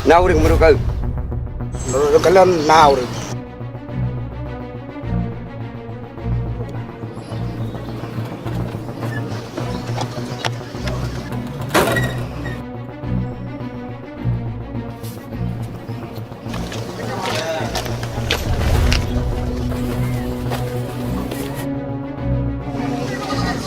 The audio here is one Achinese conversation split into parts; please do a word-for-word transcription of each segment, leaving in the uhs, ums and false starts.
Na ureuëng meureuka? Meureuka lôn na ureuëng.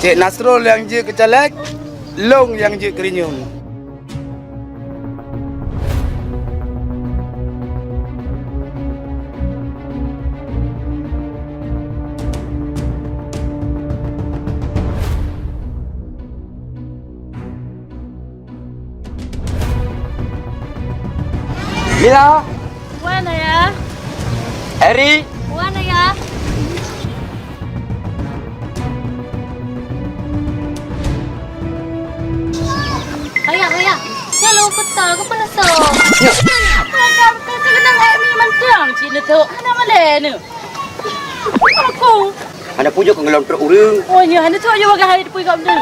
Cék Nasrul nyang jeuet keu caleg, lôn nyang jeuet keu rinyueng. Mila. Wan, Ayah. Eri. Wan, Ayah. Ayah, Ayah. Nyan lôn keuta, keupeue rasa? Nyan. Padahai keukeunong hai mi mantong cit neutok. Hana malée neu. Aku. Hana pujoe keu ngeulom trok ureuëng. Oh, nyoe hana trok, nyoe bagaih hai teupeue gom tu.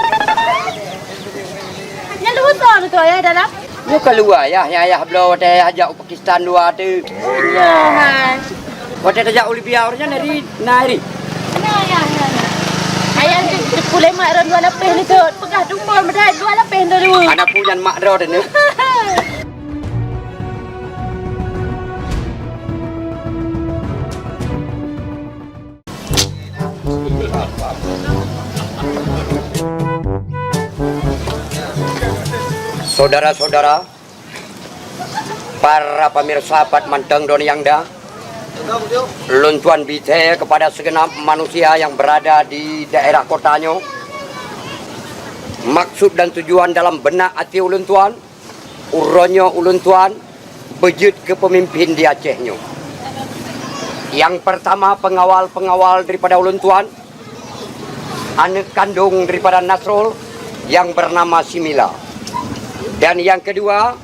Nyan lôn keuta neutok, Ayah, dalam. Nyoe ka luwa, Yah, nyang Ayah bloe watée Ayah jak u Pakistan dua tu. Nyoe hai. Watée tajak u Libya, ureuëng nyan dari na ri. Na, Yah, na, na. Ayah tu teupeue lé mak droe dua lapéh ni tu. Peugah dumbon meudai dua lapéh tu dua. Anak pu nyan mak droe tu ni. Saudara-saudara, para pemirsa pat mantong droeneuh nyang da, lôn tuan bithée kepada segenap manusia yang berada di daerah kota nyoe. Maksud dan tujuan dalam benak até ulôn tuan, uroe nyoe ulôn tuan beujeuet keu peumimpin di Aceh nyoe. Nyang peurtama, pengawal-pengawal daripada ulôn tuan, aneuëk kandong daripada Nasrul nyang bernama si Mila. Dan nyang keudua,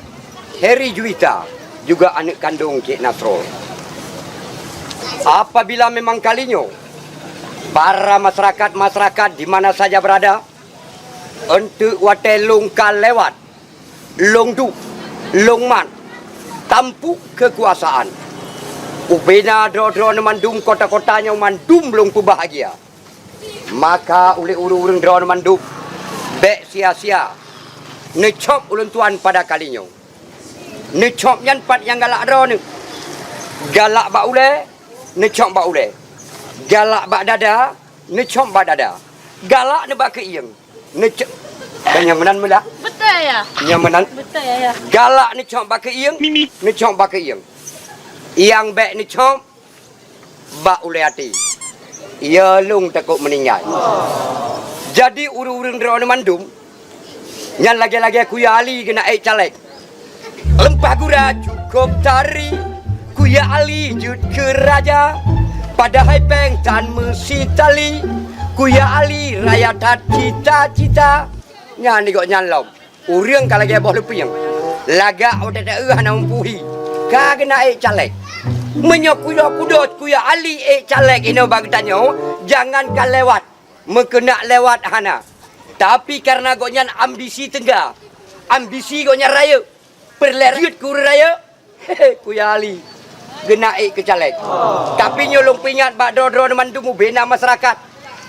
Heri Juwita, juga aneuëk kandong Cék Nasrul. Apabila memang kali nyoe, para masyarakat-masyarakat di mana saja berada, eunteuk watée lôn ka lewat, lôn duek, lôn mat, tampuk keukuasaan. Ubena droe-droeneuh mandum kota-kota nyoe mandum lôn peubahgia. Maka ulée ureuëng-ureuëng droeneuh mandum, bék sia-sia neucôb ulôn tuan pada kali nyoe. Neucôb nyan pat nyang galak droeneuh. Galak bak ulée, neucôb bak ulée. Galak bak dada, neucôb bak dada. Galak nibak keuieng, neucôb. Dan nyang meunan meulah. Beutôi, Ayah. Nyang meunan. Beutôi, Ayah. Galak neucôb bak keuieng, neucôb bak keuieng. Nyang bék neucôb bak ulée até. Iya lôn takot meuninggai. Jadi ureuëng-ureuëng droeneuh mandum, nyan lagée-lagée Kuya Ali geunak ék caleg. Leumpah gura cukôp tari, Kuya Ali jeuet keu raja. Padahai péng tan meusitali, Kuya Ali raya that cita-cita. Nyan di gobnyan lom. Ureuëng ka lagée boh leupieng, lagak watée taeu hana meupuhi, ka geunak ék caleg. Meunyoe kudoe-kudoe Kuya Ali ék caleg inoe bak geutanyoe, jangankan lewat, meukeunak lewat hana. Tapi kareuna gobnyan ambisi teungga, ambisi gobnyan rayeuk, peureulée jeuet keu ureuëng rayeuk, Kuya Ali geunak ék keu caleg. Tapi nyoe lôn peuingat bak droe-droeneuh mandum ubena masyarakat,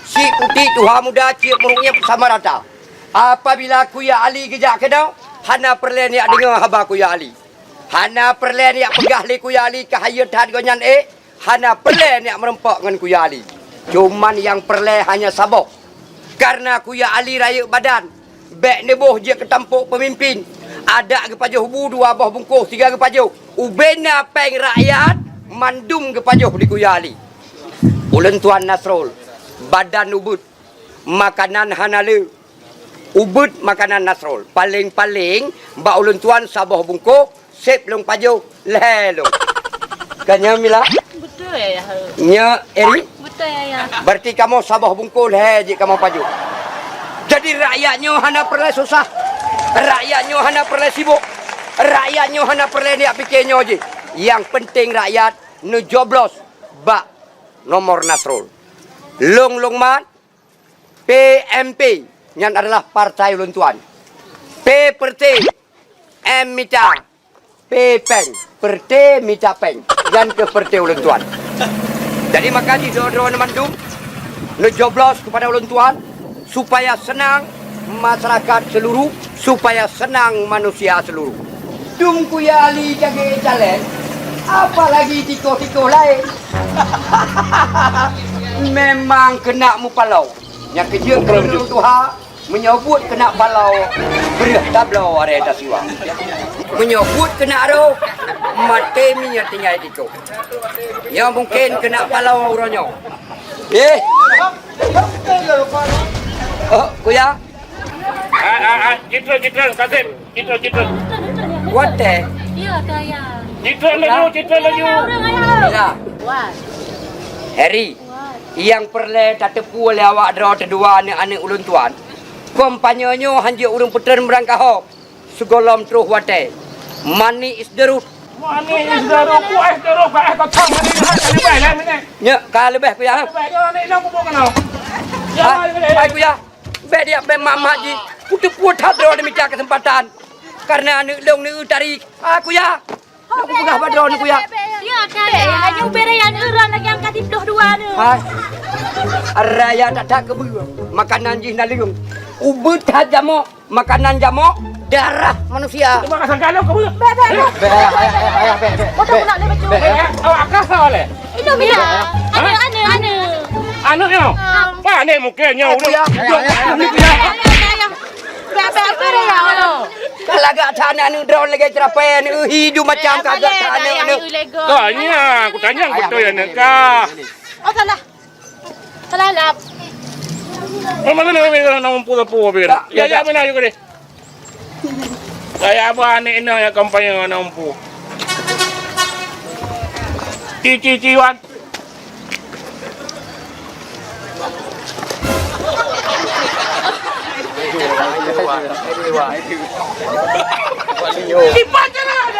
syiek putéh tuha muda, ciek meurunyeb sama rata. Apabila Kuya Ali geujak keunoe, hana peureulée neujak deungoe haba Kuya Ali. Hana peureulée neujak peugah lé Kuya Ali keu hayeue that gobnyan ék, hana peureulée neujak meurumpok ngon Kuya Ali. Cuman nyang peureulée hanya saboh. Kareuna Kuya Ali rayeuk badan, bék neuboh jeuet keu tampok peumimpin. Adak geupajoh bu dua boh bungkôh, siga geupajoh. Ubena péng rakyat mandum geupajoh di Kuya Ali. Ulôn tuan Nasrul, badan ubeuet, makanan hana le. Ubeuet makanan Nasrul. Paléng-paléng bak ulôn tuan saboh bungkôh, seb lôn pajoh lhée lôn. Ka nyoe Mila? Beutôi, Ayah. Nyoe Eri? Beutôi, Ayah. Berarti kamoe saboh bungkôh lhée jeuet kamoe pajoh. Jadi rakyat nyoe hana peureulée susah. Rakyat nyoe hana peureulée sibok. Rakyat nyoe hana peureulée neujak pike nyoe jih. Nyang peunteng rakyat neujoblos bak nomor Nasrul. Lôn lôn mat, P M P, nyan adalah partai ulôn tuan. P Pertiwi, M Mita, P péng, peureté mita péng, nyan keuh peureté ulôn tuan. Jadi maka jih droe-droe nyoe mandum neujoblos keupada ulôn tuan, supaya seunang masyarakat seuluruh, supaya seunang manusia seuluruh. Dum Kuya Ali lagée calon, apalagi tikoh-tikoh laén. Memang keuneuk mupaloe. Nyang keujeuet keu ureuëng tuha, meunyoe buet keuneuk paloe, breueh tabloe aré tasiwa. Meunyoe buet keuneuk roh, maté minyeue tinggai tikoh. Nyoe mungken keuneuk paloe uroe nyoe. Eh! Oh, Kuya. Ah, ah, ah, citra, citra, Kasim. Citra, citra. Watée. Citra laju, citra laju. Ya. Harry, nyang peureulée tateupeue lé awak droe teudua aneuëk-aneuëk ulôn tuan. Kompanye nyoe hanjeuet ureuëng peutreun meurangkaho. Sigohlom troh watée. Money is the root. Money is the root. Ku es the root, ka es kosong, money is the root. Leubeh lah, minyeue. Nyoe, ka leubeh, Kuya. Leubeh, dia ni nak kubur kena. Ya, leubeh. Hai, Kuya. Bék diak bék mat-mat jih. Kuteupeue that droe neumita keuseumpatan. Kareuna aneuëk lôn neueu tari. Ah, Kuya. Nak kupeugah bak droe neuh, Kuya. Ya, Kak. Hanya ubé raya neueu lagi angka siplôh dua neuh. Hai. Raya that-that keubeue. Makanan jih naleueng. Ubeut that jamok. Makanan jamok, darah manusia. Cuba ka sangka lôn keubeue. Bék, bék, bék. Bék, ayah, ayah, ayah, bék, bék. Bodoh pula lé bacut. Bék, ya. Awak kasar lé. Itu bila? Hah? Aneuëk, aneuëk, aneuëk. Aneuëk nyoe? Ah. Wah, ni mungkin nyoe. Ayah, Kuya. Ayah, ayah, ayah. Ayah, ayah, ayah. Bék, bék, bék, ya Allah. Ka lagak that aneuëk droe lagée ceurapée, aneuëk hi du macam ka lagak that aneuëk. Ka nya, kutanyong beutôi aneuëk ka. Oh, salah. Salah lap. Oh, mana nak ambil dalam nampu sapu, Bira? Ya, ya, ya, mana ayo deh. Kayak apa anak inang ya kampanye nampu. Cici ciwan. Di pacaran.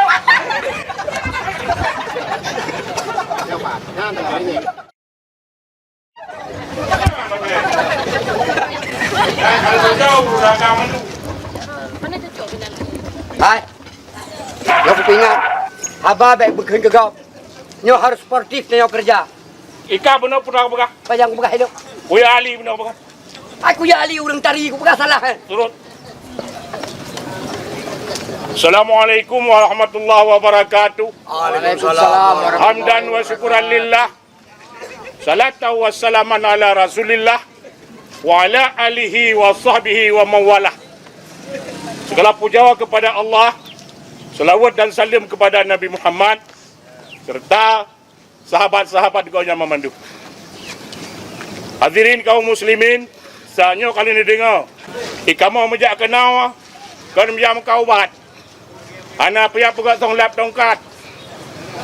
Hai. Nyoe kupeuingat, haba bék beukheun keu gob. Nyoe harôh sportif nyoe keureuja. Ika bunoe peugah-peugah. Panyang peugah ilok. Kuya Ali bunoe peugah. Hai Kuya Ali ureuëng tari kupeugah salah, eh. Turut. Assalamualaikum warahmatullahi wabarakatuh. Waalaikumsalam warahmatullahi wabarakatuh. Hamdan wa syukuran lillah. Salatan wa salaman ala Rasulillah wa ala alihi wa sahbihi wa mawalah. Segala puja kepada Allah, selawat dan salam kepada Nabi Muhammad serta sahabat-sahabat geuh nyang meumandum. Hadirin kaum muslimin, sanyoe kali neudeungoe, ikamoe meujak keunoe kon meujak meukat ubat. Hana piyak peugah song lap tongkat.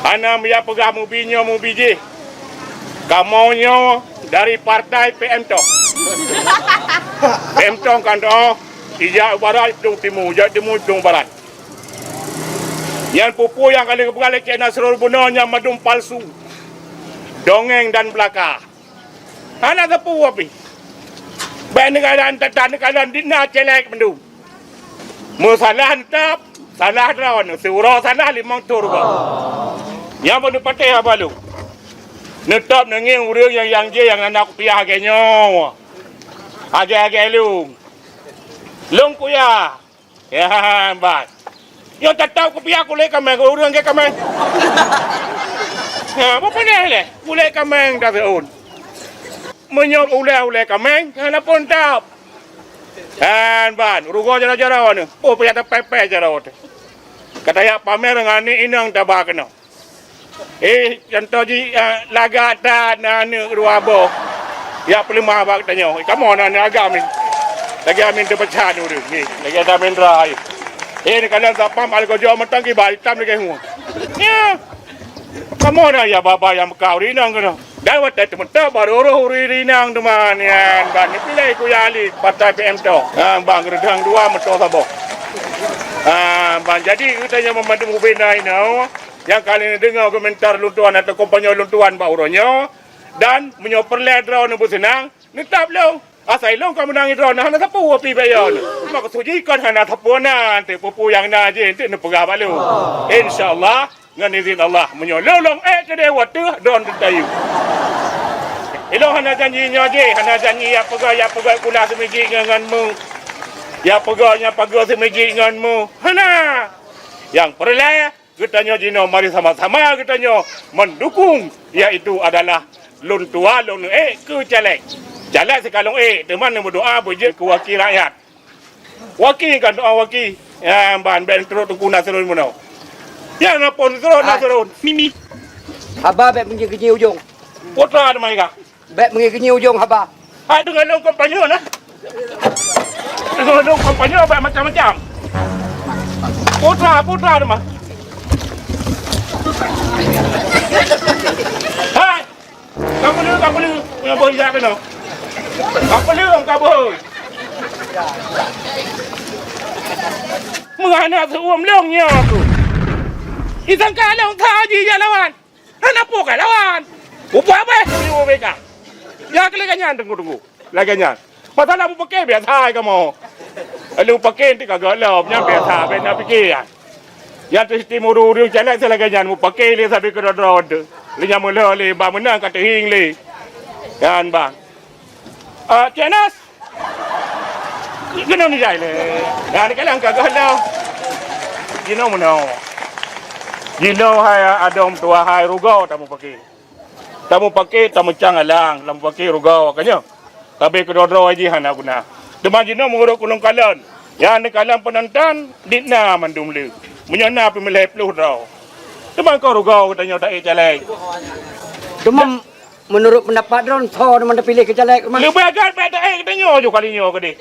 Hana piyak peugah mubi nyoe mubi jih. Kamoe nyoe dari partai P M Tong. P M Tong kan doh, ijak barat dong timu, ijak timu dong barat. Nyan pupu nyang ka lheueh geupeugah lé Cék Nasrul bunoe nyan mandum palsu. Dongeng dan belaka. Hana teupeu pih. Bék neukalon tata neukalon dina célék mandum. Meusalah neutap, salah droe, siuroe salah limong thon rugoe. Nyang peuneuk patéh haba lôn. Neutap neungieng ureuëng nyang, nyang jih nyang hana kupiah lagée nyoe. Lagée-lagée lôn. Lôn kuya. Ya, ban. Nyoe tatap kupiah kulét kaméng, ureuëng lagée kaméng. Ha, beupeunah lé, kulét kaméng dah seun. Meunyoe ulée-ulée kaméng, hana pun tap. Han ban, rugoe jaroe-jaroe nyoe. Oh, payah tapéh-péh jaroe teuh. Ka tajak pamer ngon aneuk inong taba keunoe. Eh, contoh jih, ah, lagak that na aneuk dua boh. Jak peuleumah bak tanyoe. Eh, kamoe na aneuk agam ni. Lagée amin teupeucah ni ureuëng. Ni, lagée amin rai. Eh, ni kadang sapam alkojo mantong kiban itam lagée hue. Ya. Kamoe na ya baba nyang meuka ureuëng inong keunoe. Dan watée teumeuteup barô roh ureuëng inong teuma nyan ban ni pilih Kuya Ali partai P M Tong. Ha, ban geureudang dua meuto saboh. Ha, ban jadi geutanyoe meumandum ubena inoe. Nyang ka lheueh neudeungoe komentar lôn tuan atau kompanye lôn tuan bak uroe nyoe, dan meunyoe peureulée droeneuh beuseunang, neutap lom. Asai lôn ka meunang droeneuh hana sapeue pih bèk yo. Maksud jih kon hana sapeue na, teuk peue-peue nyang na jih teuk neupeugah bak lôn. Insya Allah, ngon izin Allah, meunyoe lôn lôn ék keudeh watèe droeneuh teuntayue. Ilôn hana janji nyoe jih, hana janji ya peugah, ya peugah kula seumijit ngon, ngon mu. Ya peugah, ya peugah seumijit ngon mu. Hana. Nyang peureulèe, geutanyoe jinoe mari sama-sama geutanyoe meudukung, yaitu adalah lôn tuwa lôn ék keu caleg. Caleg sikalon ék, teuma neumeudoa beujeuet keu wakil rakyat. Wakil kan doa wakil. Ya, ban bèk trok Teungku Nasrul meunoe. Ya, na phôn trok Nasrul. Mimi. Haba bèk meunyoe keujih ujong. Putra teuma ka. Bèk meungieng-ngieng ujong haba. Hai, deungon lôn kampanye na. Deungon lôn kampanye bèk macam-macam. Putra, putra teuma. Hai, kapeuleuh, kapeuleuh. Meunyoe boh ijak keunoe. Kapeuleuh, kapeuleuh. Meunghana seuuem lôn nyoe aku. Disangka lôn ka jih jak lawan. Hana peue ka lawan. Ubah beh, ubah beh ka. Ya keu lagèe nyan teungku-teungku. Lagèe nyan. Masalah mupake biasa kamoe. Lalu pake ti ka galom nyan biasa beh na pike nyan. Nyan tu sistem ureueng-ureueng caleg lagèe nyan mupake lé sabe keudroe-droe tu. Lé nyan meulhö lé ba meunan ka teuhieng lé. Nyan bang. Ah, Cik Nas. Keunoe nijai lé. Nah, ni kalang ka goh lom. Jinoe meunoe. Jinoe hai adong tuha hai rugoe tamupake. Tamupake, tameucang alang, tamupake rugoe ka nyoe. Sabe keudroe-droe jih hana guna. Teuma jinoe meunurot ulôn kalon. Nyang neukalon peunonton, dit na mandum lé. Meunyoe na pih meulhèe ploh droe. Teuma kon rugoe geutanyoe taék caleg. Teuma Meunurot peundapat droen, soe teuma tapiléh keu caleg, Mak? Leubeh gèt bèk taék geutanyoe ju kali nyoe keudeh.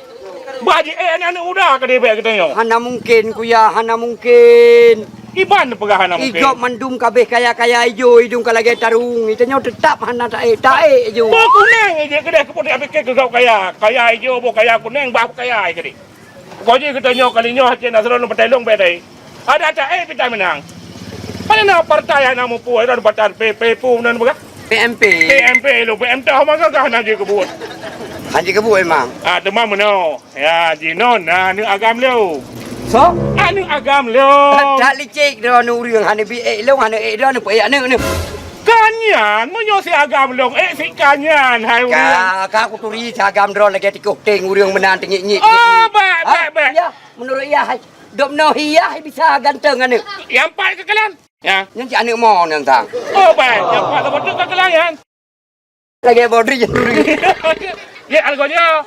Bah jiék aneuk-aneuk muda keudeh bèk geutanyoe. Hana mungken, Kuya, hana mungken. Kiban peugah hana mungken. Igob mandum ka abéh kaya-kaya ijo, idong ka lagèe tarung. Geutanyoe teutap hana taék, taék ju. Boh kuneng jih keudeh keu peue tapike keu gob kaya. Kaya ijo, boh kaya kuneng, bah kaya keudeh. Pokok jih geutanyoe kali nyoe Cik Nasrul Partai Long Partai. Ada tak, eh, pita menang. Mana na partai hana mupu, eh, dan partai P P pu nan peugah? P M P. P M P lu, P M P maka kah hana jikeubut. Hana jikeubut memang. Ah, teuma meunoe. Ya, jinoe na aneuk agam lôn. So? Aneuk agam lôn. Tak licik droeneuh ureueng hana bi ék lôn, hana ék droeneuh, peuék aneuk neuh. Ka nyan, meunyoe si agam lôn, eh, si ka nyan, hai ureueng. Ka, ka kuturi si agam droe lagèe tikoh teng ureueng meunan teungik-ngik. Oh, bèk, bèk, bèk. Ya, meunurot iya, hai. Dopnoe iya, hai, bisa ganteng aneuk. Nyang pat ka kalan. Ya. Nyan cit aneuk mo nyan sang. Oh, bèk. Nyang pat ka beutôi ka kalan, ya. Lagèe bodri. Ya, algonya.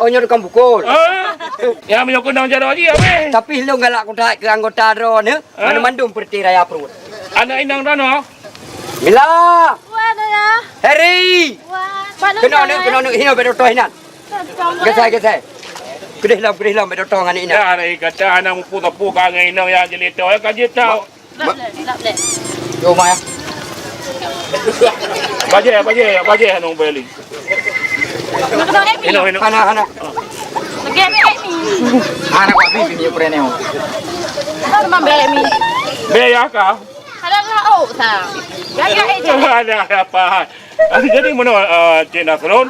Oh, nyoe tukang pukul. Ah, ya, meunyoe keunong jaroe jih, habéh. Tapi lôn galak kuthat keu anggota droeneuh, hah? Mandum-mandum peureuti raya pruet. Aneuk inong droeneuh? Mila. Wah, ada ya. Heri. Wah, keunoe neuk, keunoe neuk, hinoe bèk dotoh inan. Gesai, gesai. Keudeh lom, keudeh lom, bèk dotoh ngon inan. Ya, ada kata aneuk mupu-tapu ka ngon inong ya jelita, ya ka jitau. Lap leh, lap leh. Yo, Mak, ya. Bajèe, bajèe, bajèe anu beli. Hana, hana. Lagèe Emi. Hana, wak bi, bi, bi, prené. Hana, Emi. Be ya ka. Ada lauk sa. Gaga eh. Ada apa? Jadi meunoe, eh, Cik Nasrul.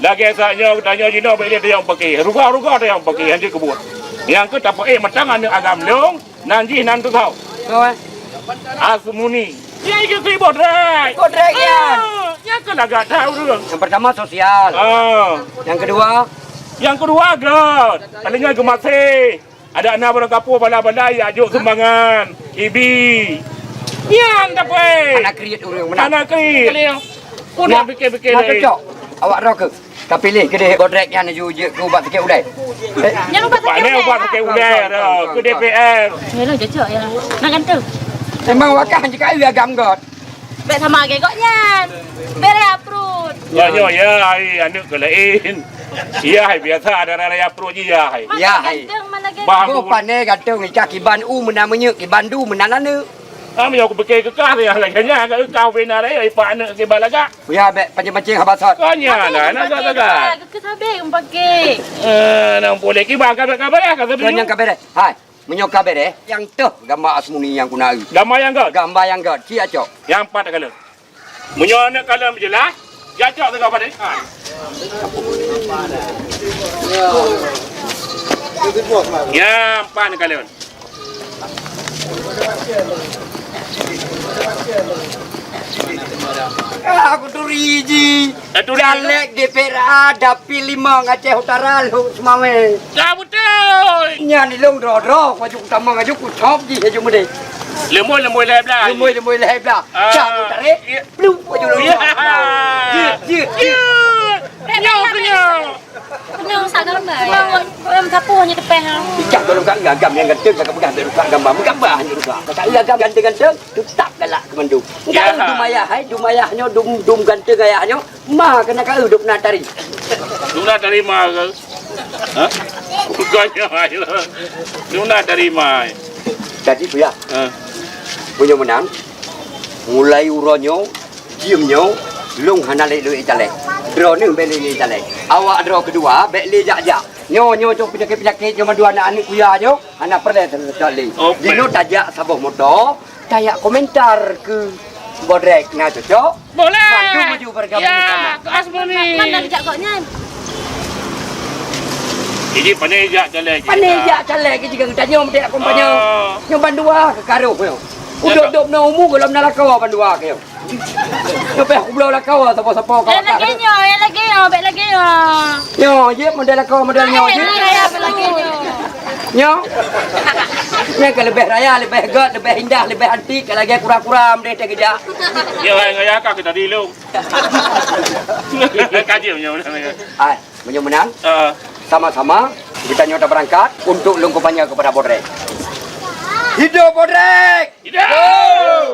Lagèe sa nyoe, tanyoe jinoe bèk lé tayong paké. Ruga-ruga tayong paké, hanjeuet keubuet. Nyang keu tapeuék matang aneuk agam lôn. Nan jih nan teuthau. Asmuni. Nyang ikeu keu bodrek. Bodrek, ya. Ah, nyang keu lagak that ureueng. Yang pertama sosial. Ah. Yang kedua? Yang kedua göt. Paling nyan geumaséh. Ada na barang kapoh bala-bala ya jok sumbangan. Ibi. Nyan dapet. Anak kriet ureueng meunan. Anak kriet. Kali ya. Pun nak fikir-fikir lain. Cocok. Awak roh ke? Tapiléh keudeh bodrek nyan ju jeuet keu ubat sakét ulèe. Nyan ubat sakét ulèe. Ubat sakét ulèe dah. Keu D P R. Yalah, cocok ya. Nak ganteng. Memang wakah jika iya agam göt. Bèk sama lagèe gobnyan. Bèk raya pruet. Ya, ya, ya, hai aneuk keu laén. Ya, hai biasa ada raya pruet ji ya, hai. Ya, hai. Ganteng mana ganteng? Bah, boh pandai ganteng, ika kiban u meunan minyeuk, kiban du meunan aneuk. Ah, meunyoe kupike keu kah, ya, lagèe nyan, keu kah bina raya, ipak aneuk kiban lagak. Ya, bèk pancing-pancing haba sot. Kon nyan, nah, nah, gagah. Keu sabe meupaké. Eh, nang boleh kiban ka bèk ka bèk, ka sabe. Kon nyan ka bèk. Hai, meunyoe ka bèk, nyang toh gamba Asmuni nyang kuna eu. Gamba nyang göt? Gamba nyang göt, ci acok. Nyang pat ka lheueh. Meunyoe aneuk kalon beujeulaih, Ya, cok teuka padé. Ha. Ya, empat kali. Ah, aku turi ji. Eh, turi. Caleg D P R A dapil lima Aceh Utara, Lhok Seumawé. Ya, betul. Nyan ilong dro-dro, baju utama baju kucop ji haju mudé. Lemoi, lemoi lhèe blah. Lemoi, lemoi lhèe blah. Ah, cak tarék, iya. Plup, baju lom. Iya. Jeuet, jeuet. Jeuet. Nyoe keuh nyoe. Kena rusak gambar. Orang, orang sapu hanya tepeh, ha. Ijak tolong kat agam yang ganteng, saya pegang dia rusak gambar. Menggambar hanya rusak. Kakak iya agam ganteng-ganteng, tetap galak kemandum. Ya. Enggak dum ayah, hai, dum ayah nyoe, dum, dum ganteng ayah nyoe. Ma kena kau dum na tari. Dum na tari ma ke? Ha? Bukannya ayo. Dum na tari ma. Jadi, Buya. Ha. Punya menang. Mulai uroe nyoe, Jeuem nyoe, lôn hana lé lôn caleg. Droeneuh bèk lé lôn caleg. Awak droe keudua bèk lé jak-jak. Nyoe, nyoe cok peunyakét-peunyakét nyoe mandua aneuk-aneuk kuya nyoe hana peureulèe seutôt lé. Oh, jinoe tajak saboh moto, tajak komentar keu Bodrek na cocok. Boleh. Bantu maju bergabung sama. Ya, kelas murni. Mana jak kok nyan? Ini pandai jak caleg. Pandai jak caleg ke jika kita nyoe meudak kampanye. Oh. Nyoe bandua ke karuh nyoe. Udop-dop na umu golom na lakoe bandua ke. Leubeh aku bloe lakoe sapa-sapa kau. Ya lagi nyoe, ya lagi nyoe, bèk lagi nyoe. Nyoe je model lakoe model nyoe je. Ya, ya, bèk lagi nyoe. Nyoe. Nyan ka leubeh raya, leubeh göt, leubeh indah, leubeh antik, ka lagèe kura-kura meudah teugeujak. Ya, hai ngaya ka kita dilung. Kaji nyoe. Ai, meunyoe meunan, eh, sama-sama kita nyoe tabeurangkat untuk lôn kampanye kepada Bodrek. Hidup Bodrek! Hidup!